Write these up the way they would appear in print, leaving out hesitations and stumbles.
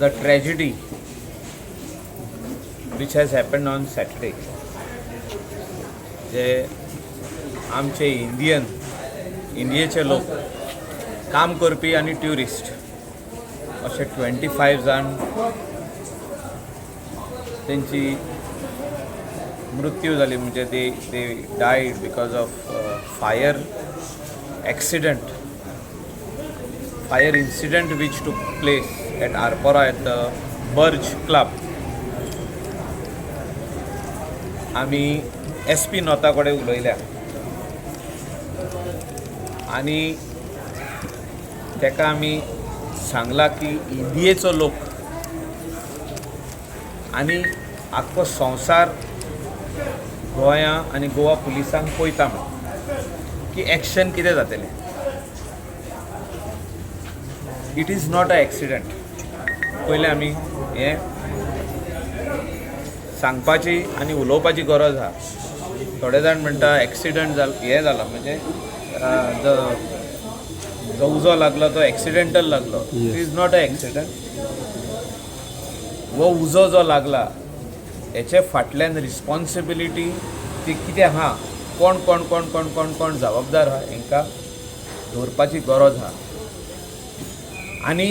The tragedy which has happened on Saturday, जे आमचे Indian इंडियेचे लोक काम करपी आनी ट्युरिस्ट अशे 25 जाण तेंची मृत्यू जाली, म्हणजे they died because of fire accident, fire incident which took place at Arpora at the Burj Club. आमी एस पी नोता कडेन उलयल्या आनी ताका आमी सांगलां की इंडियेचो लोक आनी आख्खो संवसार गोंया आनी गोवा पुलिसांक पळयता म्हूण की एक्शन कितें जातलें. It is not a accident. पयलें आमी हें सांगपाची आनी उलोवपाची गरज आहा. थोडे जाण म्हणटा एक्सिडंट जाल, हें जाला, म्हणजे the जो उजो लागलो तो एक्सिडेंटल लागलो. It is not a accident. हो उजो जो लागला हेचे फाटल्यान रिस्पॉन्सिबिलिटी ती कितें आहा, कोण कोण कोण कोण कोण कोण जबाबदार आहा, हेंकां दवरपाची गरज आहा. आनी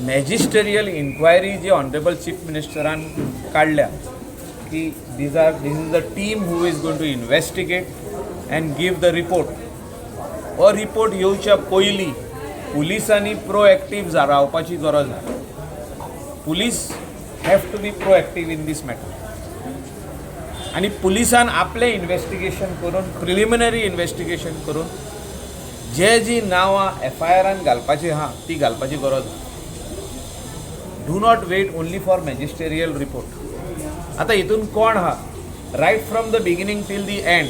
मॅजिस्टेरियल इन्क्वायरी जी ऑनरेबल चीफ मिनिस्टरान काडल्या की this is the team who is going to investigate and give the report. हो रिपोर्ट येवच्या पयलीं पुलिसांनी प्रोएक्टीव रावपाची गरज आहा. Police have to be proactive in this matter. आनी पुलिसान आपलें इन्वेस्टिगेशन करून, प्रिलिमिनरी इन्वेस्टिगेशन करून जे जी नांवां एफ I आरान घालपाची आहा ती घालपाची गरज आहा. Do not wait only for magisterial report. आतां हितून कोण आहा, right from the beginning till the end,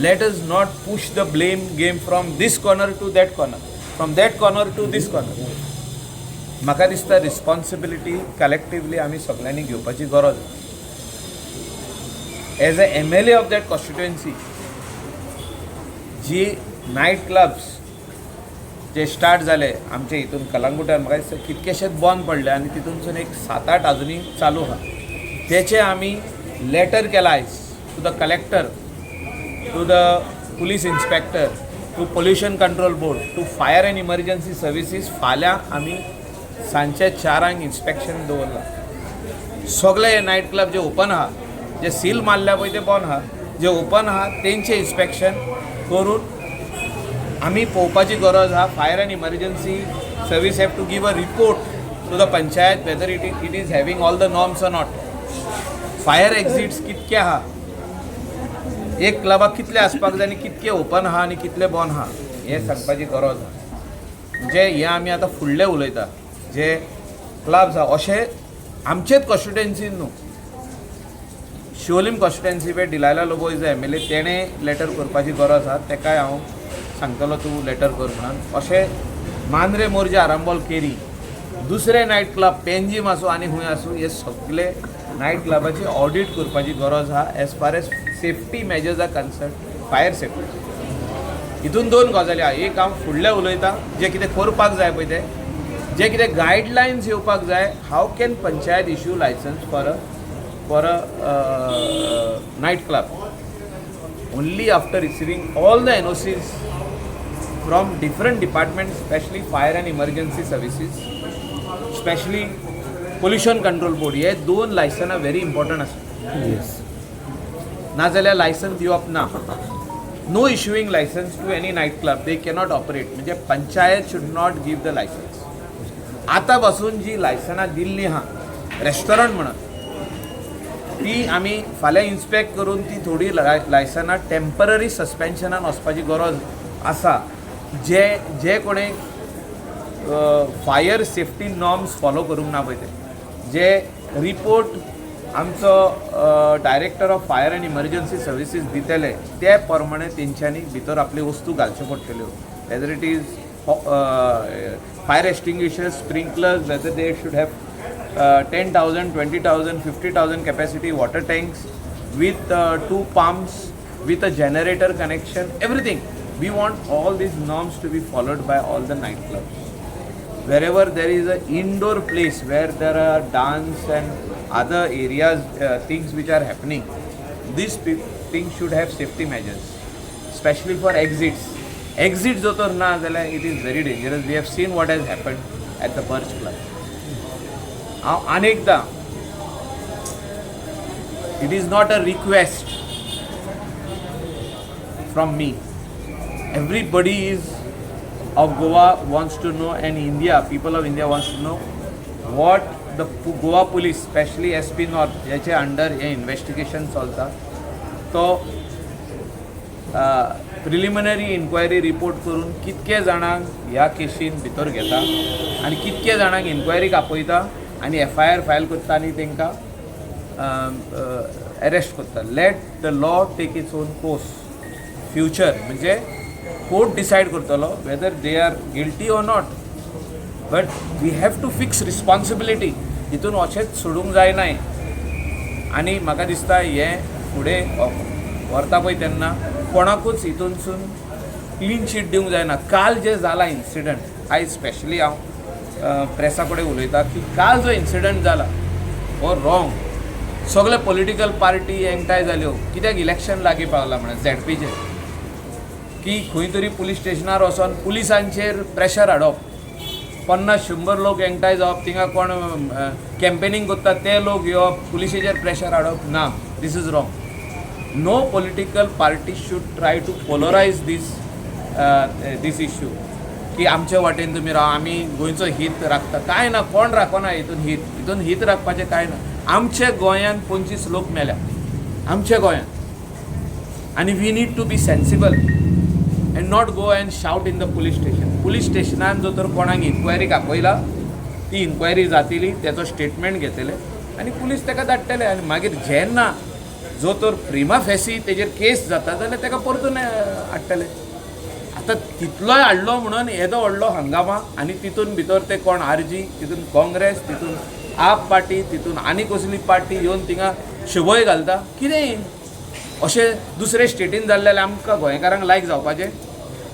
let us not push the blame game from this corner to that corner, from that corner to this corner. म्हाका दिसता responsibility collectively आमी सगल्यांनी घेवपाची गरज. As a MLA of that constituency, G night clubs J start जाले आमचे हितून कलंगूटान, म्हाका दिसता कितकेशेच बंद पडले आनी तितूनसून एक सात आठ अजुनूय चालू आहा. तेचे आमी लेटर केला आयज to the collector, to the police inspector, to Pollution Control Board, to Fire and Emergency Services. फाल्यां आमी सांजचे 4ांक इन्स्पेक्शन दवरलां. सगळे हे नायट क्लब जे ओपन आहा, जे सील मारल्या पळय ते बंद आहा, जे ओपन आहा तेंचें इन्स्पेक्शन करून आमी पळोवपाची गरज आहा. Fire and Emergency Service have to give a report to the panchayat whether it is having all the norms or not. Fire exits कितके आहा, एक क्लबाक कितले आसपाक जाय आनी कितके ओपन आहा आनी कितले बंद आहा, हें सांगपाची गरज आहा. म्हणजे हें आमी आतां फुडलें उलयता. जे क्लब्स आहा अशे आमचेच कॉन्स्टिट्युएन्सीन न्हू, Siolim constituency pay Delilah Lobo is the MLA, तेणें लेटर करपाची गरज आहा. तेकाय हांव सांगतलो तूं लेटर कर म्हणून. अशें मांद्रे, मोरजे, आरांबोल, केरी, दुसरे नायट क्लब पेंजीम आसूं आनी खंय आसूं, हे सगळे नायट क्लबाची ऑडीट करपाची गरज आहा as far as safety measures are concern, fire safety. हितून दोन गजाली आहा. एक, हांव फुडलें उलयतां, जें कितें करपाक जाय पळय तें, जे कितें गायडलायन्स येवपाक जाय. How can panchayat issue licence for a night club? Only after receiving all the NOCs from different departments, especially Fire and Emergency Services, especially Pollution Control Board. हे दोन लायसनां व्हेरी इम्पॉर्टंट आसा. नाजाल्यार लायसन्स दिवप ना. No issuing licence to any night club, they cannot operate. म्हणजे panchayat should not give the licence. आतां पासून जी लायसनां दिल्लीं आहा रेस्टॉरंट म्हणून, ती आमी फाल्यां इन्स्पेक्ट करून ती थोडी लायसनां टेंपररी सस्पेन्शनान वचपाची गरज आसा. जे जे कोणे फायर सेफ्टी नॉर्म्स फॉलो करूंक ना पळय ते, जे रिपोर्ट आमचो Director of Fire and Emergency Services दितले ते प्रमाणे तेंच्यांनी भितर आपल्यो वस्तू घालच्यो पडटल्यो, whether it is fire extinguishers, sprinklers, whether they should have 10,000, 20,000, 50,000 capacity water tanks with two pumps, with a generator connection, everything. We want all these norms to be followed by all the nightclubs. Wherever there is a indoor place where there are dance and other areas, things which are happening, these things should have safety measures, specially for exits. Exit जर तर ना जाल्यार it is very dangerous. We have seen what has happen at the Birch Club. हांव आनी एकदां, it is not a request from me. Everybody is of Goa wants to know and India, people of India wants to know what the Goa Police, specially SP North, ह्याचे under हें investigation चलता, तो preliminary enquiry report करून कितके जाणांक ह्या casein भितर घेता आनी कितके जाणांक इन्क्वायरीक आपयता आनी एफआयआर फायल करता आनी तांकां अरेस्ट करता. Let the law take its own course. Future म्हणजे कोर्ट डिसायड करतलो whether they are guilty or not, but we have to fix responsibility. हितून अशेंच सोडूंक जायना. आनी म्हाका दिसता हें फुडें व्हरता पळय तेन्ना कोणाकूच हितूनसून क्लीन चीट दिवंक जायना. काल जें जाला इन्सिडंट, आयज स्पेशली हांव प्रेसा कडेन उलयता की काल जो इन्सिडंट जाला हो रॉंग. सगळे पॉलिटिकल पार्टी एकठांय जाल्यो कित्याक इलेक्शन लागीं पावलां म्हणून झेडपीचें, की खंय तरी पुलीस स्टेशनार वचोन पुलिसांचेर प्रेशर हाडप, 50-100 लोक एकठांय जावप, थिंगा कोण कॅम्पेनींग करता ते लोक येवप, पुलिशेचेर प्रेशर हाडप ना. This is wrong. No political party should try to polarize this issue की आमचे वाटेन तुमी राव, आमी गोंयचो हित राखता. कांय ना, कोण राखना हितून हित. हितून हित राखपाचें कांय ना. आमच्या गोंयांत 25 लोक मेल्या, आमच्या गोंयांत, आनी we need to be sensible and not go and shout in the police station. Police स्टेशनान जर तर कोणाक इन्क्वायरीक आपयला, ती इन्क्वायरी जातली, तेचो स्टेटमेंट घेतले आनी पुलीस ताका धाडटले. आनी मागीर जेन्ना जो तर प्रिमा फेसी तेजेर केस जाता जाल्यार ताका परतून हाडटले. आतां तितलोय हाडलो म्हणून येदो व्हडलो हंगामा आनी तितून भितर ते कोण आरजी, तितून काँग्रेस, तितून आप पार्टी, तितून आनी कसली पार्टी येवन थिंगा शबय घालता. कितें अशें दुसरे स्टेटीन जाल्लें जाल्यार आमकां गोंयकारांक लायक जावपाचें?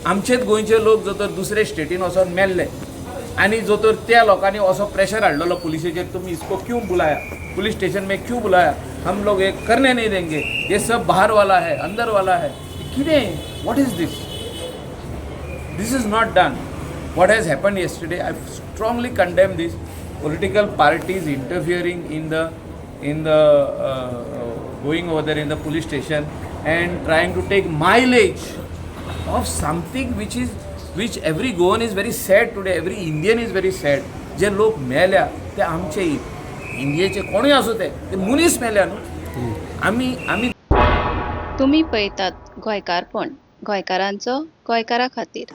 आमचेच गोंयचे लोक जर तर दुसरे स्टेटीन वचोन मेल्ले आनी जो तर त्या लोकांनी असो प्रेशर हाडलेलो पुलिसेचेर, तुम इसको क्यों बुलाया, पुलिस स्टेशन में क्यों बुलाया, हम लोग ये करने नहीं देंगे, ये सब बाहर वाला है, अंदर वाला है, कितें? What is this? This is not done. What has happened yesterday, I strongly condemn this political parties interfering in the going over there in the police station and trying to take mileage of something which every Goan is very sad today, every Indian is very sad. जे लोक मेल्या ते आमचे इंडियेचे कोणूय आसूं, ते ते मनीस मेल्या न्हू. आमी तुमी पळयतात गोंयकारपण, गोंयकारांचो गोंयकारा खातीर.